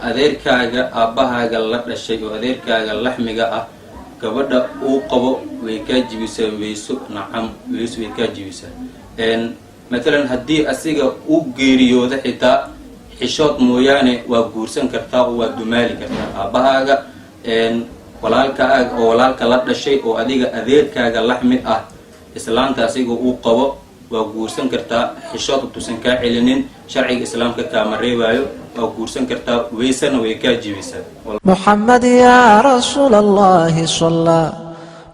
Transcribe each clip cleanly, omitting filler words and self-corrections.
Adeerkaaga aabbahaaga la dhashay oo adeerkaaga laxmiga ah gabadha uu qabo way kaa jibisaa weyso. Nacam, weyso way kaa jibisaa. Matalan, haddii asiga uu geeriyoodo, xitaa xishood mooyaane waa guursan kartaa oo waa dumaali kartaa. Aabbahaaga walaalkaaga oo walaalka la dhashay oo adiga adeerkaaga laxmi ah, islaanta asiga uu qabo waa guursan kartaa. Xishood utusan kaa celinin, sharciga islaamka kaama reebaayo, waa guursan kartaa, weysana way kaa jibisaa. محمد يا رسول الله صلى،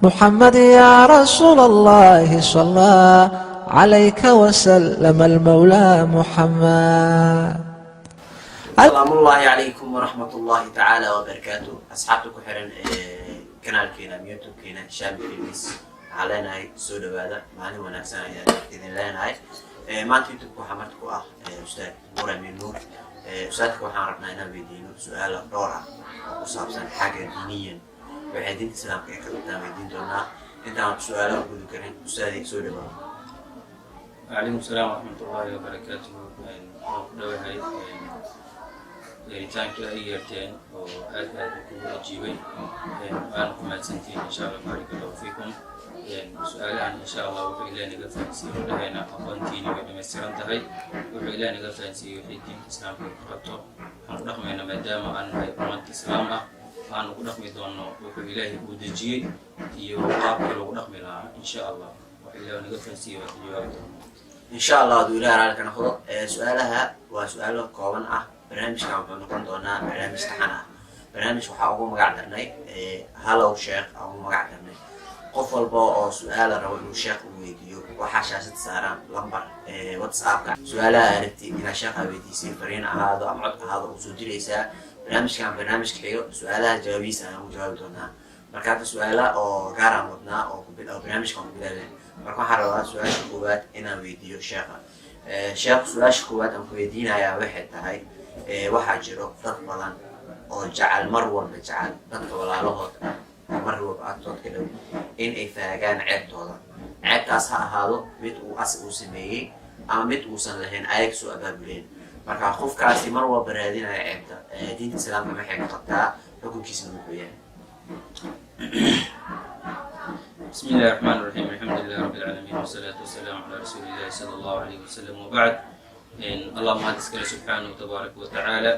محمد يا رسول الله صلى عليك وسلم المولى محمد. Asalaamu ullaahi calaykum waraxmat ullaahi tacaala wabarakaatu. Asxaabta ku xiran ee kanaalkeena ama YouTube-keena Shami Films, waxaan leenahay soo dhawaada, maalin wanaagsan ayaan idin leenahay. Maanta YouTube-ka waxaa marti ku ah Ustaad Nuur Amiin Nuur. Ustaadka waxaan rabnaa inaan weydiino su-aalo dhowr ah oo ku saabsan xagga diiniyan, waxay diinta islaamka ay ka qabtaan weydiin doonaa. Intaan su-aalaha u gudi karin, ustaadii, soo dhawaada. Wacalaykum salaam waraxmat ullaahi wabarakaatuhu. Waan ku dhowahay yeeritaankii ay yeerteen oo aad aad kugu ajiibay, waana ku mahadsantihiin. Insha Allah, baarak allahu fiikum. Su-aalahan, insha Allah, wuxuu Ilaah naga fahansiiyey oo dhahayna aqoontiini way dhamaystiran tahay. Wuxuu Ilaah naga fahansiiyey wixii diinta islaamka ay ka qabto, waxaan ku dhaqmaynaa. Maadaama aan nahay ummad islaam ah, waxaanu ku dhaqmi doono wuxuu Ilaahay uu dejiyey iyo qaabkii loogu dhaqmi lahaa. Insha Allah, wax Ilaah naga fahansiiyey waa ka jawaabi doona. Insha Allah, hadduu Ilaah raali ka noqdo. Su-aalaha waa su-aalo kooban ah. Barnaamijkan wuxuu noqon doonaa barnaamij taxan ah. Barnaamij waxaa ugu magac darnay "Hallow Sheekh" aa ugu magac darnay. Qof walba oo su-aala rabo inuu sheekh u weydiiyo, waxaa shaashada saaraan lambar WhatsAppka. Su-aalaha aragti inaad sheekha weydiisay, fariin ahaado ama cod ahaado, uu soo diraysaa. Barnaamijkan barnaamijka xigo su-aalaha jawaabihiisa ayaan ugu jawaabi doonaa. Marka hadda su-aala oo gaaraan wadnaa oo oo barnaamijkan ku bilaabeen. Marka waxaan rabaa su-aasha koowaad inaan weydiiyo sheekha. Sheekh, su-aasha koowaad aan ku weydiinayaa waxay tahay, waxaa jiro dad badan oo jecel, mar walba jecel dadka walaalahood ah oo mar walba agtood ka dhow in ay faagaan ceebtooda. Ceebtaas ha ahaado mid uu as uu sameeyey ama mid uusan lahayn, ayag soo abaabuleen. Marka qofkaasi mar walba raadinaya ceebta, diinta islaamka maxay ka qabtaa? Xukunkiisna muxuu yahay? بسم الله الرحمن الرحيم، الحمد لله رب العالمين، والصلاة والسلام على رسول الله صلى الله عليه وسلم، وبعد. Allah mahad iskale subxaanahu tabaaraka wa tacaala.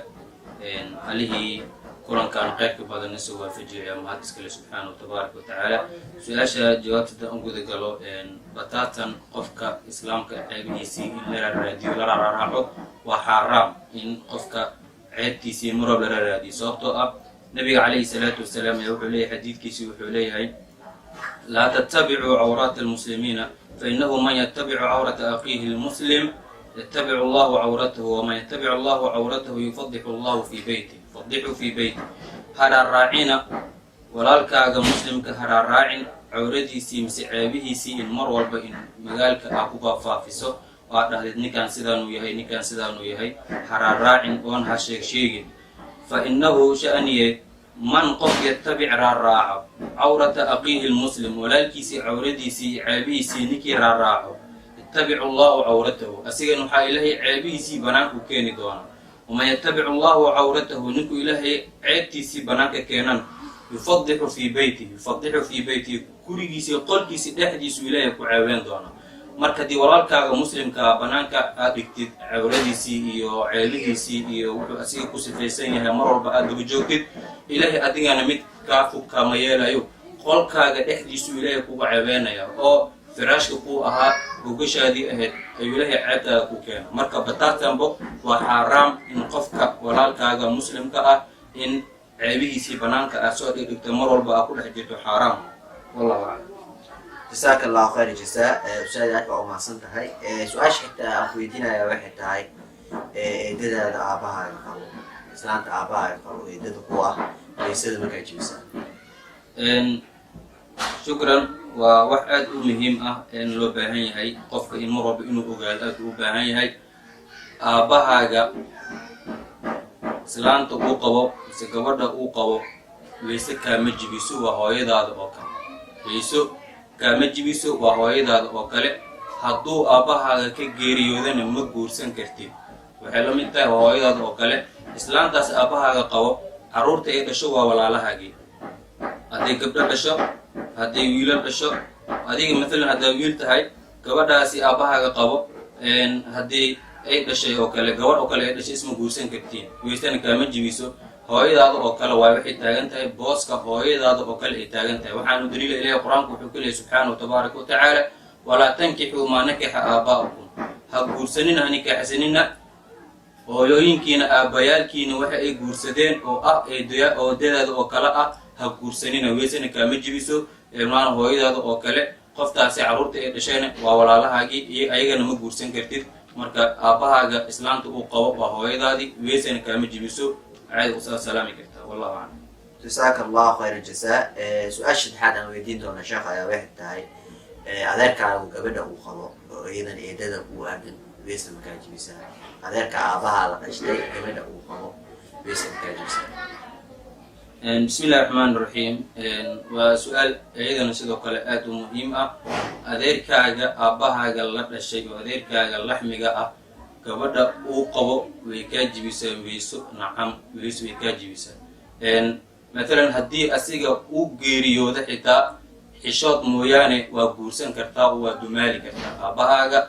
Allihii kulankan qeybka badan nasoo waafajiyay ayaa mahad iskale subxaanahu tabaaraka wa tacaala. Su-aasha jawaabtada aan guda galo, bataatan qofka islaamka ceebihiisii in la raaraadiyo, la raaraaco, waa xaaraam in qofka ceebtiisii marwab la raaraadiyo, sababtoo ah Nabiga calayhi salaatu wasalaam ayaa wuxuu leeyahay, xadiidkiisii wuxuu leeyahay: "Laa tattabicuu cawraati almuslimiina, fainahu man yatabicu cawrata akhiihi lmuslim yatabicu allahu cawratahu, waman yatabic allahu cawratahu yufadixu allahu fii beyti, yufadixu fii beyti." Haraaraacina walaalkaaga muslimka, haraaraacin cawradiisii mise ceebihiisii in mar walba in magaalka aa ku faafaafiso oo aad dhahdid ninkaan sidaanuu yahay, ninkaan sidaanuu yahay. Haraaraacin oon ha sheeg sheegin. Fa innahu sha'niye, man qof yatabic raaraaco cawrata aqiihi lmuslim, walaalkiisii cawradiisii iyo ceebihiisii ninkii raaraaco, yatabicu allahu cawratahu, asigan waxaa Ilaahay ceebihiisii banaanku keeni doonaa. Waman yatabic allahu cawratahu, ninkuu Ilaahay ceebtiisii banaanka keenan, yufadixu fii beyti, yufadixu fii beytihi, gurigiisii qolkiisii dhexdiisu Ilaahay ku ceebeen doonaa. Marka haddii walaalkaaga muslimkaa banaanka aad dhigtid cawradiisii iyo ceebihiisii iyo wuxuu asiga ku sifaysan yahay, mar walba aad daba joogtid, Ilaahay adigana mid kaa fog kaama yeelayo. Qolkaaga dhexdiisuu Ilaahay kuga ceebeenaya, oo firaashka kuu ahaa, gogashaadii ahayd, ayuu Ilaahay ceebtaada ku keena. Marka bataatanbo waa xaaraam in qofka walaalkaaga muslimka ah in ceebihiisii banaanka aad soo dhigdhigto, mar walba aad ku dhex jirto, xaaraam. Wallahu aclam. Jasaaka allahu khayr jazaa, ustaad, aad baa umahadsan tahay. Su-aasha xitaa aan ku weydiinaya waxay tahay, eedadaada aabahaaga qabo, islaanta aabahaaga qabo, eedada ku ah, weysada markaa jibisaa? Shukran. Waa wax aad u muhiim ah in loo baahan yahay qofka in mar walba inuu ogaado aad u baahan yahay. Aabbahaaga islaanta uu qabo mise gabadha uu qabo weyse kaama jibiso, waa hooyadaada oo kale. Weyso kaama jibiso, waa hooyadaada oo kale. Hadduu aabbahaaga ka geeriyoodana ma guursan kartid, waxay la mid tahay hooyadaada oo kale. Islaantaas aabbahaaga qabo carruurta ay dhasho waa walaalahaagii. Hadday gabdho dhasho, hadday wiilal dhasho, adiga maalan haddaa wiil tahay, gabadhaasi aabbahaaga qabo haddii ay dhashay oo kale, gabadh oo kale ay dhashay, isma guursan kartiin, weysana kaama jibiso. Hooyadaada oo kale waay, waxay taagan tahay booska hooyadaada oo kale ay taagan tahay. Waxaanu daliila ilahay Qur-aanku wuxuu ku leeyay subxaanahu tabaaraka wa tacaala: "Walaa tankixuu maa nakaxa aabaa'ukum." Ha guursanina, ha nikaaxsanina hooyooyinkiina aabbayaalkiina waxa ay guursadeen oo ah oodadaada oo kale ah, ha guursanina. Weysana kaama jibiso, maana hooyadaada oo kale. Qoftaasi carruurta ay dhashayna waa walaalahaagii iyo ayagana ma guursan kartid. Marka aabbahaaga islaanta uu qabo waa hooyadaadii, weysana kaama jibiso, caadi usaa salaami kartaa. Wallahu aclam. Jasaaka Allahu khayr jazaa. Su-aasha saddexaad aan weydiin doona sheekha ayaa waxay tahay: adeerkaagu gabadha uu qabo oo iyadan eedada uu aadan, weysa makaa jibisaa? Adeerka aabaha la dhashtay gabadha uu qabo, weysa makaa jibisaa? Bismi illahi raxmaan raxiim. Waa su-aal iyadana sidoo kale aada u muhiim ah. Adeerkaaga aabbahaaga la dhashay oo adeerkaaga laxmiga ah gabadha uu qabo way kaa jibisaa weyso? Nacam, weyso way kaa jibisaa. Matalan haddii asiga uu geeriyoodo, xitaa xishood mooyaane waa guursan kartaa oo waa dumaali kartaa. Aabbahaaga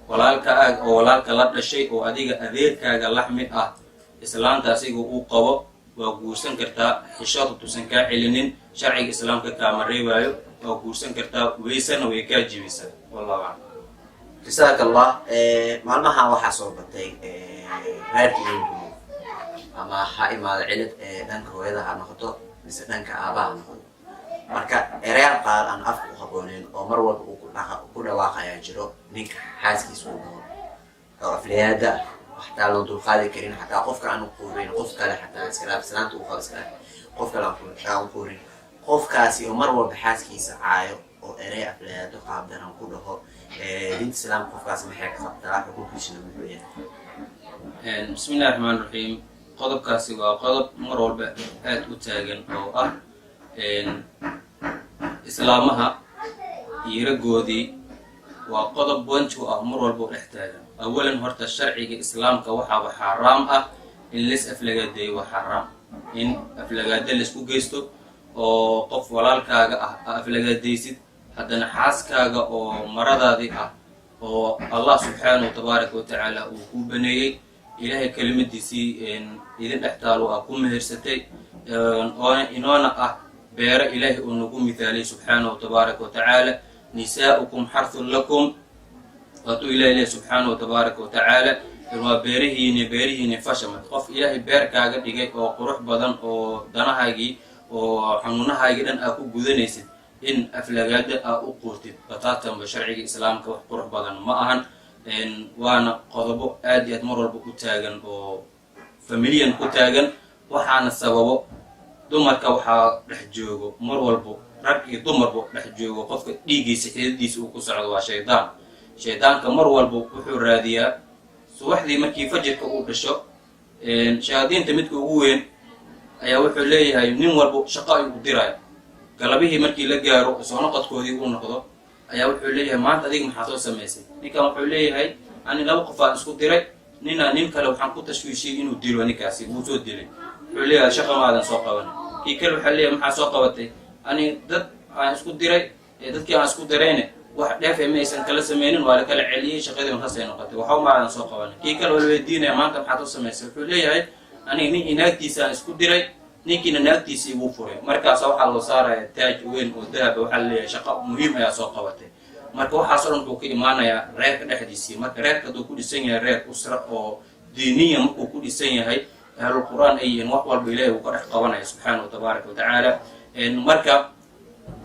walaalkaaga oo walaalka la dhashay oo adiga adeerkaaga laxmi ah, islaanta asiga uu qabo waa guursan kartaa. Xishood hatuusan kaa celinin, sharciga islaamka kaama reebaayo, waa guursan kartaa, weysana way kaa jibisaa. Wallahu aclam. Jasaaka Allah. Maalmahan waxaa soo batay reerka inuu ama ha imaado cilid dhanka hooyada ha noqoto mise dhanka aabaha ha noqoto. Marka ereyaal qaar aan afka u qaboonin oo mar walba uu ku dhawaaqayaa jiro ninka xaaskiisa uu qabo, oo afliyaada xataa loo dulqaadi karin, xataa qofka aan quurin, qof kale xataa iskalaaf, islaanta uu qabo iskalaaf, qof kale aan quurin. Qofkaasi oo mar walba xaaskiisa caayo oo erey afliyaado qaabdaran ku dhaho, diinta islaamka qofkaasi maxay ka qabtaa? Xukunkiisuna muxuu yahay? Bismi illahi raxmaan raxiim. Qodobkaasi waa qodob mar walba aada u taagan oo ah islaamaha iyo raggoodii. Waa qodob wanju ah, mar walba u dhex taagan. Awalan horta sharciga islaamka waxaaba xaaraam ah in les aflagaadeeyo. Waa xaaraam in aflagaado laisku geysto oo qof walaalkaaga ah a aflagaadaysid, haddana xaaskaaga oo maradaadii ah oo Allah subxaanahu tabaaraka wa tacaala uu kuu baneeyey, Ilaahay kelimadiisii idin dhex taalo aa ku mehersatay, oona inoona ah beero Ilaahay uu nagu mithaaliyey subxaanahu tabaaraka wa tacaala. "Nisaa'ukum xarthun lakum," waatuu Ilahi lehy subxaanahu tabaaraka wa tacaala. Waa beerihiini, beerihiini fashamad. Qof Ilaahay beer kaaga dhigay oo qurux badan oo danahaagii oo xanuunahaagii dhan aa ku gudanaysid, in aflagaada aa u quurtid bataatanba sharciga islaamka wax qurux badan ma ahan. Waana qodobo aad iyo aad mar walba u taagan oo familiyan ku taagan. Waxaana sababo dumarka waxaa dhex joogo mar walbo, rag iyo dumarba dhex joogo, qofka dhiiggiisa xidadiisa uu ku socdo waa shaydaan. Shaydaanka mar walba wuxuu raadiyaa subaxdii markii fajirka uu dhasho, shayaadiinta midka ugu weyn ayaa wuxuu leeyahay nin walba shaqo ayuu u diraya. Galabihii markii la gaaro, soo noqodkoodii uu noqdo, ayaa wuxuu leeyahay: "Maanta adiga maxaa soo samaysay?" Ninkan wuxuu leeyahay: "Ani laba qof aan isku diray, nina nin kale waxaan ku tashwiishiyey inuu dilo, ninkaasi wuu soo dilay." Wuxuu leeyahay: "Shaqa maadan soo qaban." Kii kale waxaa leeyahay: "Maxaa soo qabatay?" "Ani dad aan isku diray, dadkii aan isku dirayne wax dheefe ma aysan kala sameynin, waa la kala celiyey, shaqadii saasay noqotay, waxba maadan soo qabanin." Kii kale waa la weydiinaya: "Maanta maxaad u samaysay?" Wuxuu leeyahay: "Aniga nin inaagtiisa aan isku diray, ninkiina naagtiisii wuu furay." Markaasa waxaa loo saaraya taaj weyn oo dahaba, waxaa la leeyahay: "Shaqo muhiim ayaa soo qabatay." Marka waxaas o dhan wuxuu ka imaanayaa reerka dhexdiisii. Marka reerka hadduu ku dhisan yahay reer usra oo diiniya, markuu ku dhisan yahay ahlul Qur-aan ay yihiin, wax walba Ilahay uu ka dhex qabanaya subxaanahu tabaaraka wa tacaala. Marka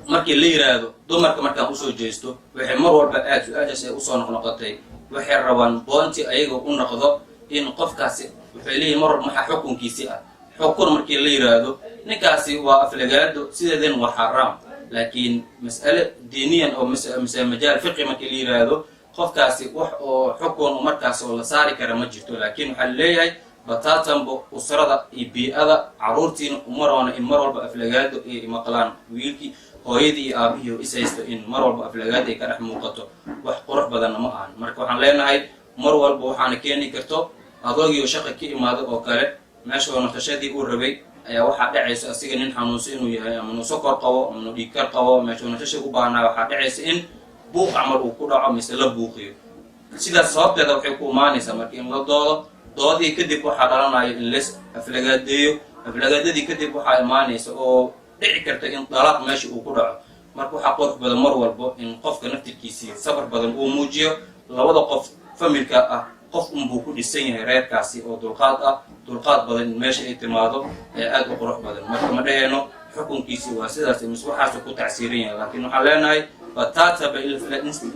markii la yiraahdo dumarka, markaan usoo jeesto, waxay mar walba aad su-aashaas ay usoo noqnoqotay. Waxay rabaan boonti ayaga u noqdo in qofkaasi, waxay leeyihin mar walba: "Maxaa xukunkiisi ah?" Xukun markii la yiraahdo, ninkaasi waa aflagaado, sideedan waa xaaraam. Laakiin mas'ale diiniyan oo mise majaal fiqi markii la yiraahdo, qofkaasi wax oo xukun oo markaas oo la saari kara ma jirto. Laakiin waxaa leeyahay bataatanbo usrada iyo bii-ada caruurtiina uma roona in mar walba aflagaado ay maqlaan wiilkii, hooyadii iyo aabihii oo is haysto, in mar walba aflagaado ay ka dhex muuqato, wax qurux badanna ma ahan. Marka waxaan leenahay mar walba waxaana keeni karto Adoogii oo shaqa ka imaado oo kale, meesha oo naqashadii uu rabay ayaa waxaa dhacaysa asiga nin xanuunsan inuu yahay, ama nuu sokor qabo ama nuu dhiigkar qabo. Meesha oo naqasha u baahnaa waxaa dhacaysa in buuq camal uu ku dhaco mise la buuqiyo. Sidaas sababteeda waxay ku imaanaysaa marka in la doodo. Doodihii kadib waxaa dhalanaya in les aflagaadeeyo. Aflagaadadii kadib waxaa imaanaysa oo dhici karta in dalaaq meesha uu ku dhaco. Marka waxaa qurux badan mar walbo in qofka naftirkiisii sabar badan uu muujiyo. Labada qof familka ah qof unbuu ku dhisan yahay reerkaasi oo dulqaad ah, dulqaad badan in meesha ay timaado ee aada u qurux badan. Marka ma dhaheyno xukunkiisi waa sidaas mise waxaasuu ku tacsiiran yahay, laakiin waxaan leenahay bataataba in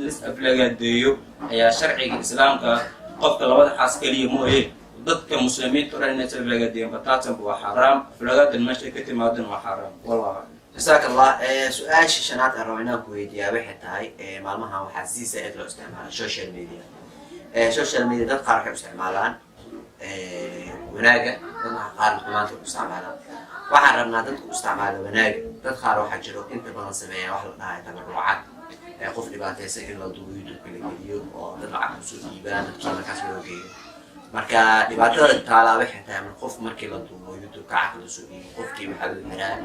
lis aflagaadeeyo ayaa sharciga Islaamka qofka labada xaas keliya mooye, dadka Muslimiinta o dhan inay is aflagaadeeyaan bataatanba waa xaaraam. Aflagaadan meesha ay ka timaadana waa xaaraam. Wallahu aclam. Jasaaka Allah. Su-aasha shanaad aan rabo inaan ku weydiiyaa waxay tahay, maalmahan waxaa si zaaid loo isticmaala social media. Social media dad qaar waxay u isticmaalaan wanaaga, dadka qaarna xumaanta u isticmaalaan. Waxaan rabnaa dadka u isticmaala wanaaga. Dad qaar waxaa jiro inta badan sameeya wax la dhahay tabarucaad, qof dhibaataysan in la duubo, YouTube-ka la geliyo oo dad lacag kusoo dhiibaan, dadkii markaas loo geeyo. Marka dhibaatada taalaa waxay tahay, mar qof markii la duubo, YouTube-ka lacag lasoo dhiibo, qofkii waxaa lagu xiraa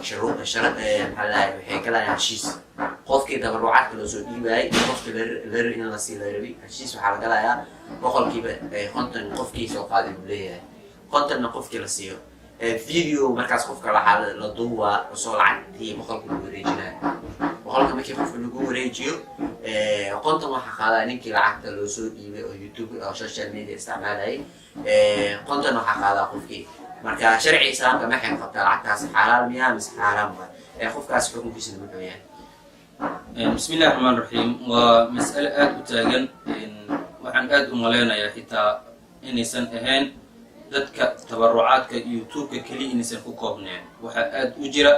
shuruud shara, maxaa la dhahay, waxay galayaan heshiis. Qofkii tabarucaadka loosoo dhiibayay iyo qofkii la in lasii la rabi heshiis waxaa la galayaa 50% qofkii soo qaaday uu leeyahay, 50-na qofkii la siiyo. Video markaas qofka waxaa la duubaa soo lacagtii 100-ka lagu wareejinayo. 100-ka markii qofka lagu wareejiyo, 50 waxaa qaadaa ninkii lacagta loo soo dhiibay oo YouTube oo social media isticmaalayay, 50 waxaa qaadaa qofkii. Marka sharciga Islaamka maxay qabtaa? Lacagtaas xalaal miyaa mise xaaraam waay? Qofkaas xukunkiisana muxuu yahay? Bismi illahi raxmaan raxiim. Waa mas'ale aada u taagan. Waxaan aada u maleynayaa xitaa inaysan ahayn dadka tabarucaadka YouTube-ka keliya inaysan ku koobneen. Waxaa aada u jira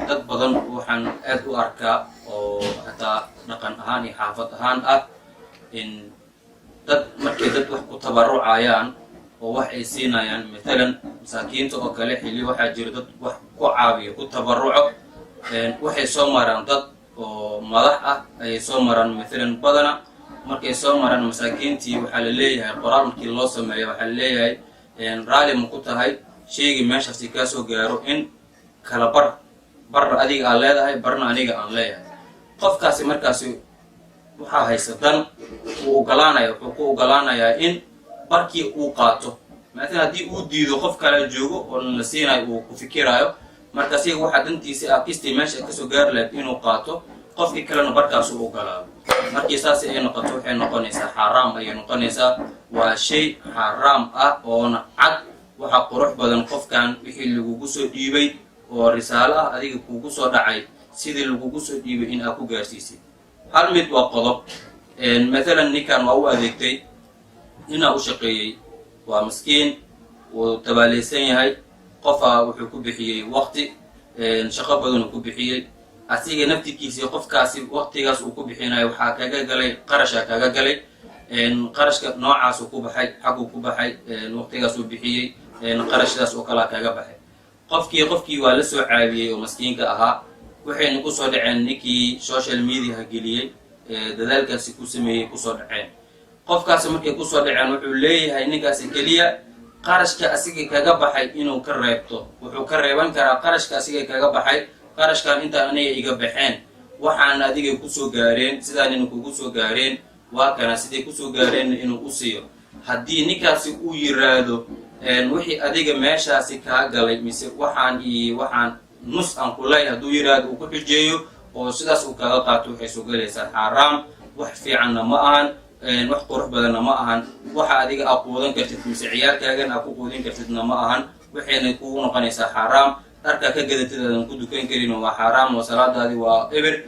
dad badan, waxaan aada u arkaa oo xataa dhaqan ahaan iyo xaafad ahaan ah, in dad markay dad wax ku tabarucayaan oo wax ay siinayaan, mathalan masaakiinta oo kale, xilli waxaa jira dad wax ku caawiyo, ku tabaruco, waxay soo maraan dad oo madax ah ayay soo maraan. Mathalan badana markay soo maraan masaakiintii, waxaa la leeyahay qoraal markii loo sameeyo, waxaa la leeyahay raalli ma ku tahay shaygii meeshaasi kaa soo gaaro in kala bar, barna adiga aan leedahay, barna aniga aan leeyahay? Qofkaasi markaasi waxaa haysta dan wuu ogolaanaya, wuxuu ku ogolaanayaa in barkii uu qaato. Maatalan haddii uu diido, qof kale joogo oo la siinayo uu ku fikiraayo. Marka asiga waxaa dantiisa ah kistii meesha kasoo gaari lahayd inuu qaato, qofkii kalena barkaas uu ogolaado. Markii saasi ay noqoto, waxay noqonaysaa xaaraam ayay noqonaysaa. Waa shay xaaraam ah oona cad. Waxaa qurux badan qofkan wixii lagugu soo dhiibay oo risaalo ah adiga kuugu soo dhacay, sidii lagugu soo dhiibay in aad ku gaarsiisid. Hal mid waa qodob. Mathalan ninkan waa u adeegtay, ninaa u shaqeeyey, waa miskiin, wuu tabaaleysan yahay. Qofaa wuxuu ku bixiyey waqti, shaqo badanuu ku bixiyey. Asiga naftirkiisii qofkaasi waqtigaas uu ku bixinayo waxaa kaga galay qarashaa kaga galay. Qarashka noocaasuu ku baxay, xagguu ku baxay, waqtigaasuu bixiyey, qarashdaas oo kalaa kaga baxay. Qofkii waa la soo caawiyey oo maskiinka ahaa. Waxayna kusoo dhaceen ninkii social mediaha geliyey, dadaalkaasi ku sameeyey kusoo dhaceen. Qofkaasi markay kusoo dhaceen, wuxuu leeyahay ninkaasi keliya qarashka asiga kaga baxay inuu ka reebto. Wuxuu ka reeban karaa qarashka asiga kaga baxay: qarashkan intaan aniga iga baxeen, waxaana adiga kusoo gaareen, sidaanina kugu soo gaareen, waa kana siday kusoo gaareenna inuu u siiyo. Haddii ninkaasi uu yiraahdo wixii adiga meeshaasi kaa galay mise waxaan iyo waxaan nus aan ku leeyahay, hadduu yiraahdo, uu ku xujeeyo oo sidaas uu kaga qaato, waxay soo galaysaa xaaraam. Wax fiicanna ma ahan, wax qurux badanna ma ahan. Waxa adiga aa quudan kartid mise ciyaalkaagan aa ku quudin kartidna ma ahan. Waxayna kugu noqonaysaa xaaraam. Dharkaa ka gadatid aadan ku dukan karin waa xaaraam oo salaadaadi waa eber.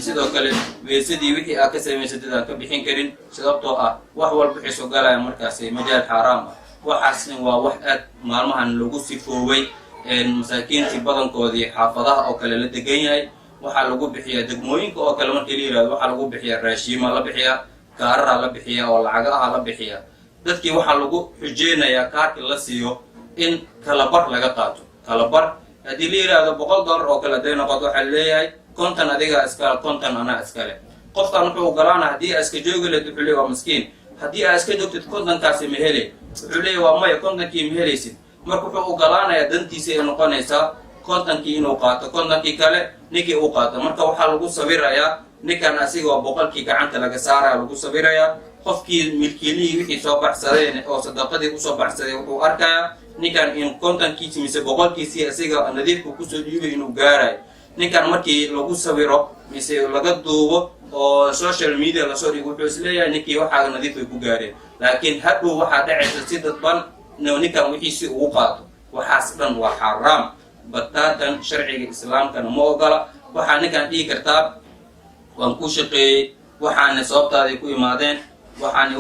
Sidoo kale weesadii wixii aad ka samaysatid aan ka bixin karin, sababtoo ah wax walba waxay soo galaya markaasi majaal xaaraam ah. Waxaasna waa wax aad maalmahan lagu sifooway. Masaakiintii badankoodii xaafadaha oo kale la degan yahay waxaa lagu bixiyaa, degmooyinka oo kale markii la yihahdo, waxaa lagu bixiyaa raashiima la bixiyaa, kaararaa la bixiyaa oo lacaga aha la bixiyaa. Dadkii waxaa lagu xujeynayaa kaarkii la siiyo in kala bar laga qaato. Kala bar haddii la yidhaahdo, $100 oo kale hadday noqoto, waxaa leeyahay 50 adigaa iskale, 50 anaa iskale. Qofkan wuxuu ogolaana haddii aa iska joogi lahed, wuxuu leey waa miskiin. Haddii aa iska joogtid, 50-kaasi ma hele? Wuxuu leeyahy, waa maya, 50-kii ma helaysid. Marka wuxuu ogolaanayaa, dantiisa ay noqonaysaa 50-kii inuu qaato, 50-kii kale ninkii uu qaato. Marka waxaa lagu sawirayaa ninkan asiga waa 100-kii gacanta laga saaraya lagu sawirayaa. Qofkii milkiilihii wixii soo baxsadeen oo sadaqadii usoo baxsaday wuxuu arkayaa ninkan in 50-kiisi mise 100-kiisii asiga nadiifku kusoo dhiibay inuu gaarayo. Ninkan markii lagu sawiro mise laga duubo oo social media lasoo dhigo, wuxuu isleeyahay ninkii waxaaga nadiif ay ku gaareen, laakiin hadhow waxaa dhacaysa si dadban inuu ninkan wixiisi ugu qaato. Waxaas dhan waa xaaraam bataatan, sharciga islaamkana ma ogola. Waxaa ninkan dhihi kartaa, waan ku shaqeeyey, waxaana sababtaaday ku imaadeen, waxaana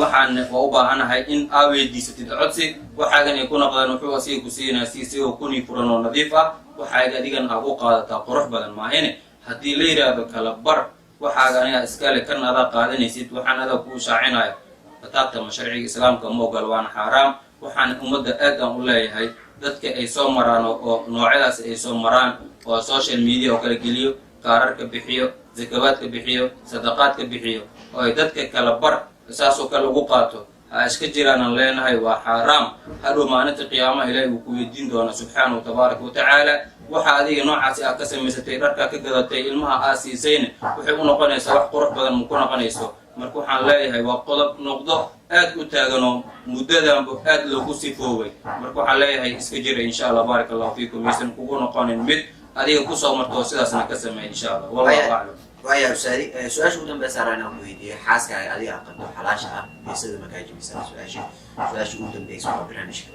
waa u baahanahay in aa weydiisatid codsi, waxaagan ay ku noqdaan. Wuxuu asiga ku siinaya si isagoo kunii furan oo nadiif ah, waxaaga adigan aa ku qaadataa qurux badan. Maahine haddii la yidhaahdo kala bar waxaaga aniga iskale, kan adaa qaadanaysid, waxaan adaa kuu shaacinaya, bataatama sharciga islaamka ma ogola, waana xaaraam. Waxaan ummadda aad aan u leeyahay, dadka ay soo maraan oo noocyadaas ay soo maraan oo social media oo kala geliyo, kaararka bixiyo, zakawaadka bixiyo, sadaqaadka bixiyo, oo ay dadka kala bar saasoo kale ugu qaato, ha iska jiraanan leenahay. Waa xaaraam. Hadhow maalinta qiyaamaha Ilaahi uu ku weydiin doona subxaanahu tabaaraka wa tacaala. Waxa adiga noocaasi aad ka samaysatay, dharkaa ka gadatay, ilmaha aa siisayna, waxay u noqonaysaa wax qurux badan ma ku noqonayso. Marka waxaan leeyahay waa qodob noqdo aad u taaganoo muddadanba aad loogu sifooway. Marka waxaan leeyahay iska jira, insha Allah. Baaraka Allahu fiikum. Maysan kugu noqonin mid adiga kusoo marto, sidaasna ka sameey, insha Allah. Wallahu aclam. Waaya ustaadi, su-aasha ugu dambeysa rabaa inaan ku weydiiyo: xaaskaaga adiga aad qabto, xalaasha ah, weysada makaa jibisaa? Su-aasha ugu dambeysa waa barnaamijka.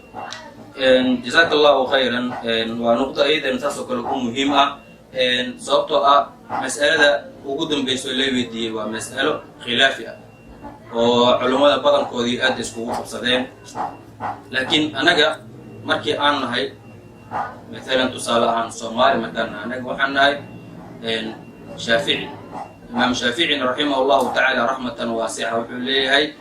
Jazaaka Allahu khayran. Waa nuqdo ayadan saas oo kale u muhiim ah, sababtoo ah mas'alada ugu dambeysa oo la weydiiyey waa mas'alo khilaafi ah oo culummada badankoodii aad iskugu qabsadeen. Laakiin anaga markii aan nahay, maalan tusaale ahaan, Soomaali markaan nahay, anaga waxaan nahay Shaafici. Imaam Shaaficina raximah Allahu tacaala raxmatan waasica wuxuu leeyahay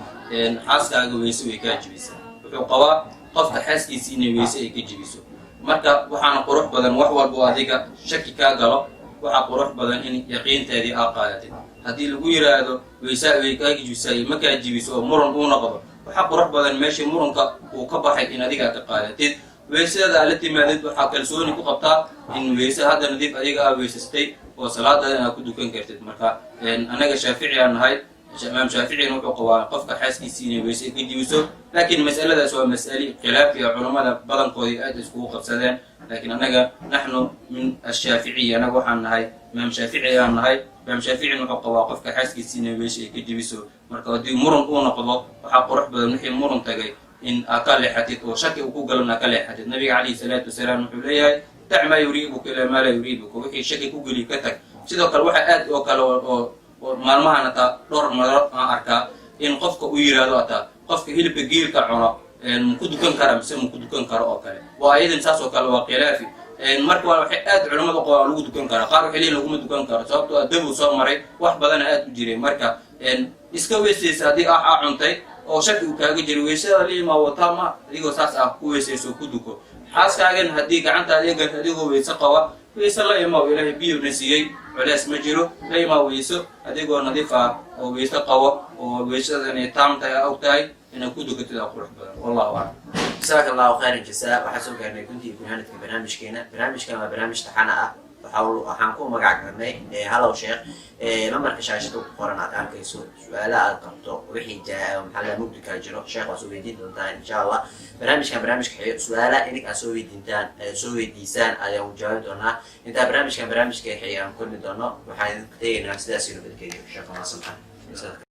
xaaskaaga weyse way kaa jibisaa. Wuxuu qabaa qofka xaaskiisi inay weyse ay ka jibiso. Marka waxaana qurux badan, wax walbo adiga shaki kaa galo, waxaa qurux badan in yaqiinteedii aa qaadatid. Haddii lagu yidhaahdo weysaa way kaa jibisaa iyo ma kaa jibiso oo muran uu noqdo, waxaa qurux badan meeshii muranka uu ka baxay in adiga ka qaadatid, weysadaada aad la timaadid. Waxaa kalsooni ku qabtaa in weyse hadda nadiif adiga aa weysastay oo salaadaada inaad ku dukan kartid. Marka anaga Shaafici aan nahay, Imaam Shaaficina wuxuu qabaa qofka xaaskiisii inay weyse ka jibiso. Laakiin mas'aladaas waa mas'ale khilaafiya, culammada badankoodii aad iskugu qabsadeen. Laakiin anaga naxnu min ashaaficiya, anaga waxaan nahay imaam Shaafici ayaan nahay. Imaam Shaaficina wuxuu qabaa qofka xaaskiisii inay weyse ay ka jibiso. Marka haddii muran uu noqdo, waxaa qurux badan wixii muran tagay in aa ka leexatid oo shaki uu ku galan aa ka leexatid. Nabiga calayhi salaatu wasalaam wuxuu leeyahay: dac maa yuriibuka ilaa maa laa yuriibuka. Wixii shaki ku geliy ka tag. Sidoo kale waxaa aad oo kale oo maalmahan ataa dhowr maro aan arkaa in qofka uu yidhaahdo ataa qofka hilibka geelka cuno maku dukan kara mise maku dukan karo oo kale. Waa ayadan saas oo kale waa khilaafi. Marka waa waxay aad culamada qabaan lagu dukan karaa, qaar waxay leeyihin laguma dukan karo, sababtoo ah dabuu soo maray, wax badana aad u jiray. Marka iska weysaysa haddii aa cuntay oo shaki uu kaaga jiray, weysada la imaa wataa ma adigoo saas ah ku weysayso, ku duko. Xaaskaagan haddii gacantaada garta adigoo weyse qaba, weyse la imaw. Ilaahay biyuna siiyey, culees ma jiro. La imaa weyso adigoo nadiif ah oo weyse qabo oo weysada inay taam tahay aa og tahay, inaad ku dukatid aa qurux badan. Wallahu aclam. Jasaaka Allahu khayran jasa. Waxaa soo gaarnay guntii gunaanadka barnaamijkeena. Barnaamijkan waa barnaamij taxana ah. Waxaan ku magac garnay Halow Sheekh. Lambarka shaashada ku qoran aad arkayso, su-aalaha aad qabto, wixii maxaa la mugdi kaa jiro, sheekh waa soo weydiin doontaan, insha Allah. Barnaamijkan barnaamijka xigo, su-aalaha inig aad soo weydiintaan, soo weydiisaan ayaan u jawaabi doonaa. Intaa barnaamijkan barnaamijka xiga aan kulmi doono, waxaan idinku tegaynaa sidaas iyo nabadgelyo. Sheekh, waa mahadsantahay. Jazaaka